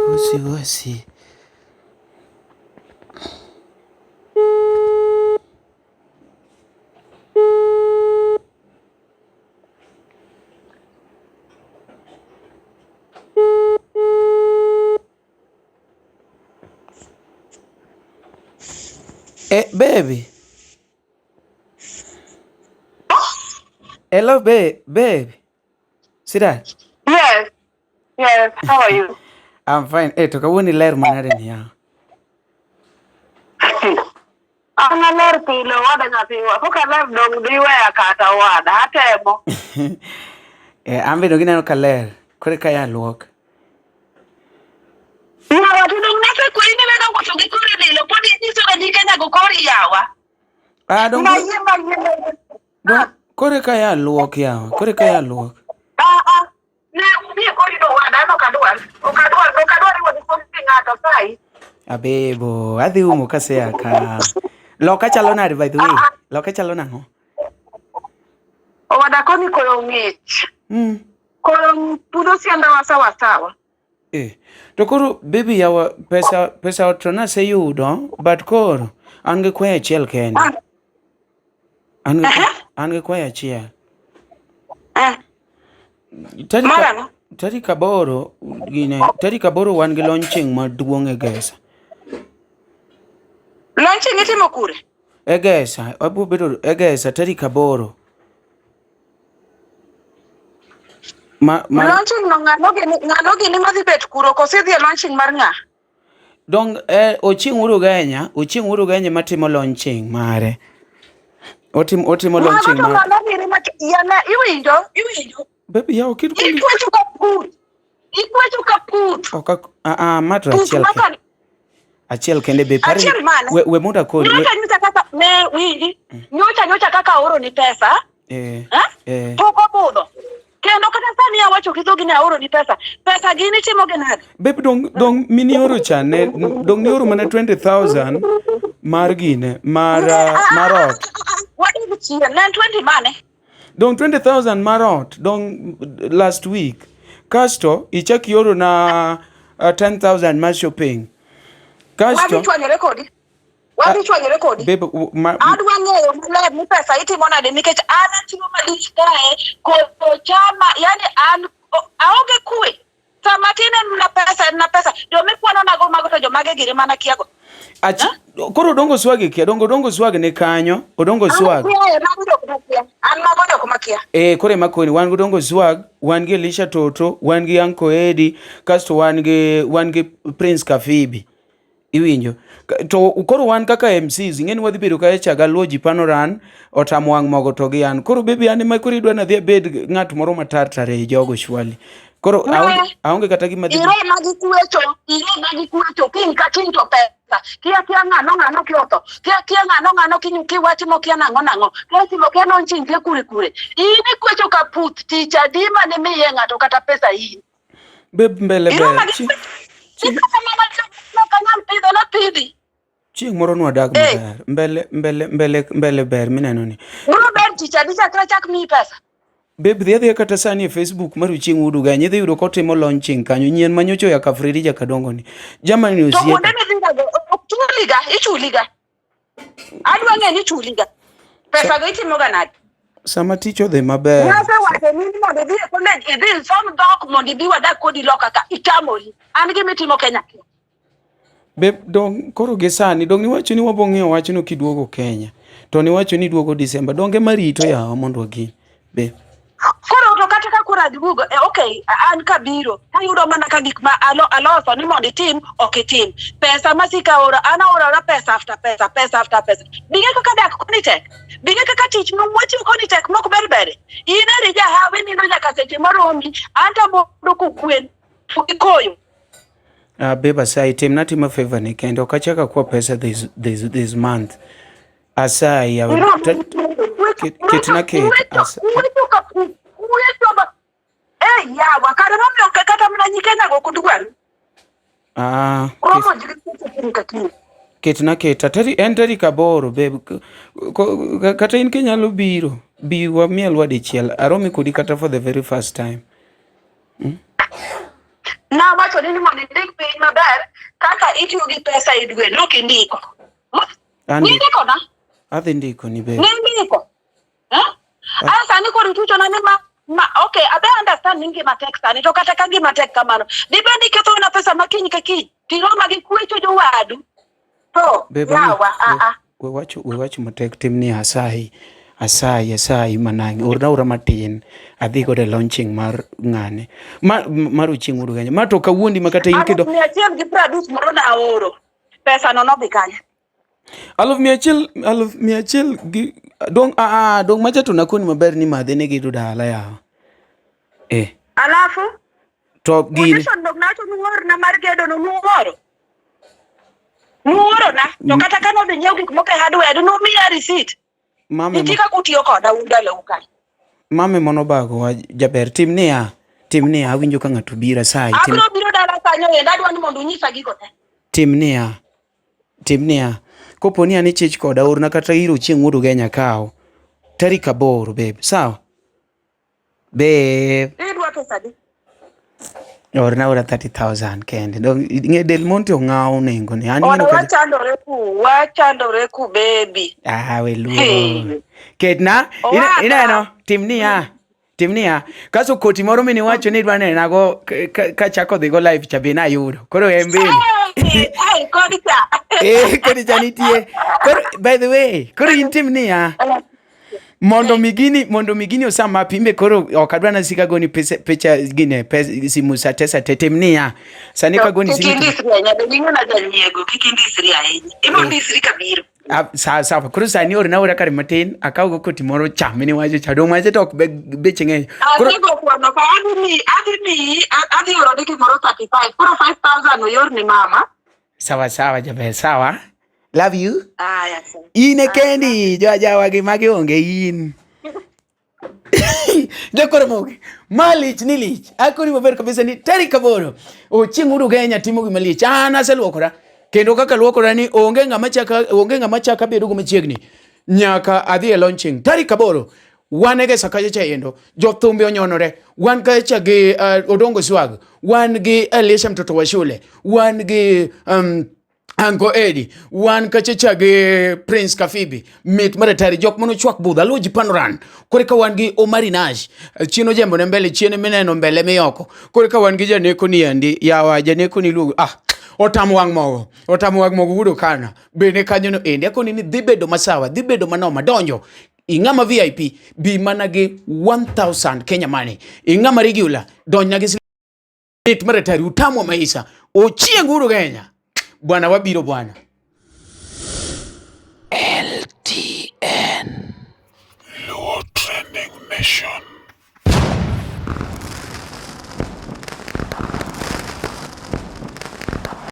Wasiwasi. Eh, baby. Hello, babe, babe. Sida. Yes. Yes, how are you? I'm fine. Eh, to kawuono iler manade ni yawa? An aler pile owada nyathiwa. Koka aler dong diweya kata owada. Atemo. Eh, an be dong ineno ka ler. Koro eka ya luok. Yawa to dong nasekweri ni wega wuotho gi kori lilo. Pod inyiso ga ji Kenya go kori yawa. Ah, dong Mayie mayie mayie. dong koro eka ya luok yawa. Koro eka ya luok. Ah ah. Ne umie kori do owada an ok adwar. Ok adwar ok adwar riwo gi kori ng'ato sai. Abebo, adhi umo kasea ka. Loka chalo nade by the way? Loka chalo nang'o? Owada koni koyo ng'ich. Koyo pudho siandawa sawa sawa. Eh. To koro baby yawa pesa pesa ot to naseyudo but koro an gi kwayo achiel kende. Ah. An gi Aha. an gi kwayo achiel. Ah. Tarik Mar ang'o? tarik 8 gine tarik 8 wan gi launching maduong' e Gesa. Launching itimo kure? E Gesa, wabiro bedo e Gesa tarik 8. Ma, ma, Launching no ng'ano gini ng'ano gini madhi bet kuro koso idhi e launching mar ng'a? Dong eh, Ochieng' Uhuru Genya, Ochieng' Uhuru Genya matimo launching mare. Otim, otimo Mago launching to mare. ng'ano gini ma yana iwinjo iwinjo Baby yaw kit kundi. ikwecho ka puth ikwecho ka puth Ok ak- ah ah ma to puth achiel maka kende. Achiel kende be pare. Achiel mane? We, we mondo akoni. We, nyocha nyocha kaka ne winji nyocha nyocha kaka aoro ni pesa eh, eh? eh. Pok obudho kendo kata sani awacho gi dhogi ni aoro ni pesa pesa gini timo gi nade? Babe dong dong minioro cha ne dong nioro mana 20,000 mar gine mar mar ot. Wadog chien ne en 20 mane? Dong 20,000 mar ot dong last week. Kasto ichak ioro na 10,000 mar shopping. Kasto Wadhi chwanyore kodi. Wadhi chwanyore kodi. Babe, ma, Adwa ng'eyo maler ni pesa itimo nade nikech an atiyo malich kae koso chama yani an aonge kwe. Sama tin en na pesa en na pesa joma ikwano nago mago to jomage giri mana kiago. Achi, koro Odongo Swag kia, dongo Odongo Swag ni kanyo, Odongo Swag. An mago jok makia. An mago jok makia. Eh, koro ema koni wan gi Odongo Swag, wan gi Elisha Toto, wan gi Uncle Eddie, kasto wan gi wan gi Prince Kafibi. Iwinjo? To koro wan kaka MCs, ing'eni wadhi bedo kacha cha galuo ji pano ran, otamo wang' mogo to gi an. Koro baby an ema koro idwa nadhi abed ng'at moro matar tar ei jogo surely. Koro aonge, aonge kata gima dhi. Iroma gi kwecho, iroma gi kwecho, kiny ka kiny to pesa. Kia kia ng'ano ng'ano kiotho. Kia kia ng'ano ng'ano kinyu kiwacho mo kia nang'o nang'o. Kia timo kia launching kia kure kure. In ikwecho ka puth tich adi mane miye ng'ato kata pesa in. Babe mbele ber. Chieng' moro nwadag maber. Mbele mbele mbele mbele ber mineno ni. Bro ber tich adi chakra chak miyi pesa. Babe dhi adhiya kata sani e Facebook mar Ochieng' Wuod Ugenya idhi yudo kotimo launching kanyo nyien manyocha oya Kafredi Jakadongo ni. Jamani To osiepa. kuonde midhigago ok chuliga, ichuliga. Adwa ng'e ni ichuliga. Pesa go itimoga nade? Sama tich odhi maber. Nasewacho ni mondo idhi e college idhi isom dhok mondo ibi wadag kodi loka ka itamori. An gima itimo Kenya kia. Babe dong koro gi sani dong niwacho ni wabo ng'iyo wachno kiduogo Kenya. To niwacho ni iduogo December. Donge marito yawa mondo wagin. Babe. Koro to kata ka koro aduogo, eh, okay, an kabiro, tayudo mana ka gik ma alo, aloso ni mondo itim, ok itim. Pesa masika oro, an aoro aora pesa after pesa, pesa after pesa. Bing'e kaka dak koni tek. Bing'e kaka tich ma watiyo koni tek mok ber bere. In eri jahawi nindo nyaka seche moromi, an to amondo kokwen, gi koyo. Ah, babe asayi timna tima favor ni kendo ok achak akwa pesa this, this, this month. Asayi yawa. Ketna ket. Eh, yawa kare momiyo kata mana nyi Kenya go ok dwar. Ah, Romo ji gi kwecho kiny ka kiny. ketna keta. Tari, en tarik 8 babe. Kata in kinyalo biro, bi wamiel dichiel. Aromi kodi kata for the very first time. Nawacho ni mondo indik piny maber kaka itiyo gi pesa e dwe, nok indiko. Nindiko na? Adhi ndiko ni be. Nindiko. Eh? Ah, sani koro ituchona ni ma ma okay, abe understand ni ngima tek sani to kata ka ngima tek kamano. Dibed ni ketho na pesa ma kiny ka kiny. Tiroma gi kwecho jowadu. To yawa a a. We wacho we wacho matek tim ni asayi asayi asayi manange orna ora matin adhi godo e launching mar ng'ane ma mar Ochieng' Wuod Ugenya ma to kawuondi ma kata in kedo 150 moro na aoro pesa no nodhi kanye 1,100 gi dong a a dong macha to nakoni maber ni madhe ne gedo dala yawa eh alafu to gini quotation dong nawacho ni uorna mar gedo no nuoro nuoro na to kata ka nodhi nyiew gik moko e hardware nomiya receipt mame nitie kaka utiyo koda un dalau ka mame mono bago jaber tim niya tim niya awinjo ka ng'ato biro asayi tim abiro biro dala kanyo endo adwa ni mondo unyisa gigo te tim niya tim niya kopo ni an ichich koda orna kata ir Ochieng' Wuod Ugenya kaw tarik 8 babe sawa babe idwa pesa adi orna ora 30,000 kende dong ing'e Del Monte ong'aw nengo ne an Oda ineno ka wachandore ku wachandore ku baby ah we luoro Hey. ketna Owada. ineno tim niya Tim niya, kaso koti moro mine wacho ni idwa nenago kachako dhigo live cha be nayudo. Koro en bende. Hey, hey, kodi cha. Eh, kodi cha nitie. Koro, by the way, koro in tim niya, mondo mi gini mondo mi gini osama pimbe koro ok adwa nasika goni pesa picha gine pesa simu sa te sa te tim niya sani ka goni Kik simu indisri ahinya, be ing'e janyiego, kik indisri ahinya. Ibo ndisri kabiro. Ah, sawa sawa koro sani orna ora kare matin akaw go koti moro cha mine wacho cha dong wacho to ok beche ng'eny koro Adhigo kwano ka adhi miyi, adhi miyi, adhi oro ni gimoro 35. Koro 5000 oyor ni mama. sawa sawa jaber sawa love you Aya, sawa. in e kendi jo ajawa gi magi onge in Jokoromogi, ma lich ni lich. Akoni maber kabisa ni tarik 8. Ochieng' Wuod Ugenya timo gima lich. An aseluokora. Kendo kaka luokora ni onge ng'ama chaka onge ng'ama chaka bedo go machiegni. Nyaka adhi e launching. Tarik 8. Wan e gesa kacha cha endo. Jothumbe onyonore. Wan kacha gi Odongo Swag. Wan gi Elisha mtoto wa shule. Wan gi Uncle Eddie, wan kacha cha gi Prince Kafibi, mit mar atari jok mano chwak budho, aluwo ji panoran. Kore ka wan gi Omari Nash, chien ojembo ne mbele, chien mineno mbele miyoko. Kore ka wan gi janeko ni endi, yawa janeko ni iluongo, ah, otamo wang' mogo, otamo wang' mogo wudo kana. Bende kanyo no endi, akoni ni dhi bedo masawa, dhi bedo manoma, donjo. Ing'ama VIP, bi mana gi 1000 Kenya money. Ing'ama regular, donjna gi mit mar atari utamwa maisha Ochieng' Wuod Ugenya bwana wabiro bwana LTN Luo Trending Nation.